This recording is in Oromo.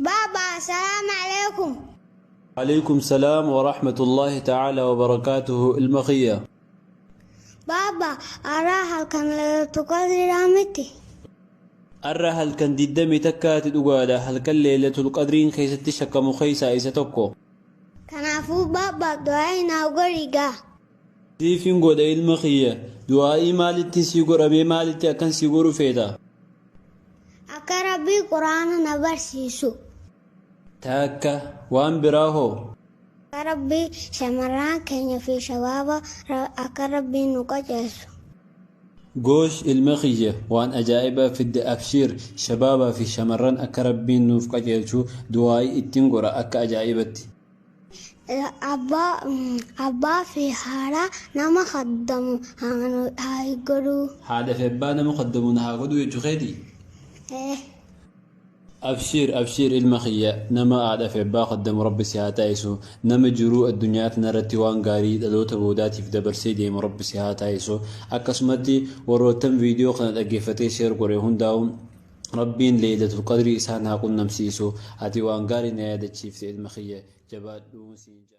Baaba, assalaamu alaikum. Aleykum salaam wa rahmatullaahi ta'aalaa wa barakaatuhu ilma kiyya. Baaba, arraa halkan Laylatul Qadriidhaa miti? Arra halkan 21ti dhugaadha halkan Laylatul Qadriin keessatti shakkamu keessaa isa tokko. Kanaafuu baaba du'aa'ii naaf godhi gaa. Siifin godha ilma kiyya. Du'aa'ii maalittin sii godha mee maalitti akkan sii godhu feeta? Akka Rabbii Qur'aana na barsiisu. Takka. Waan biraa hoo? Akka Rabbii shamarraan keenya fi shabaaba akka Rabbiin nu qajeelchu. Goosh ilma kiyya waan ajaa'ibaa fidde abshiir shabaabaa fi shamarran akka Rabbiin nuuf qajeelchu du'aa'ii ittin godha akka ajaa'ibatti. Abbaa fi haadha nama khaddamu haa godhuu. Haadha fi abbaa nama khaddamu na haa godhuu jechuu keetii? Ee. Abshiir abshiir ilma kiyya nama haadha fi abbaa khaddamu rabbi si haa taasisu nama jiruu addunyaa tanarratti waan gaarii dhaloota boodaatiif dabarsee deemu rabbi si haa taasisu akkasumatti warroottan viidiyoo kana dhaggeeffatee share godhe hundaa'u Rabbiin leeylatul qadrii isaan haa qunnamsiisu ati waan gaarii na yaadachiifte ilma kiyya jabaadhuun siin ja'a.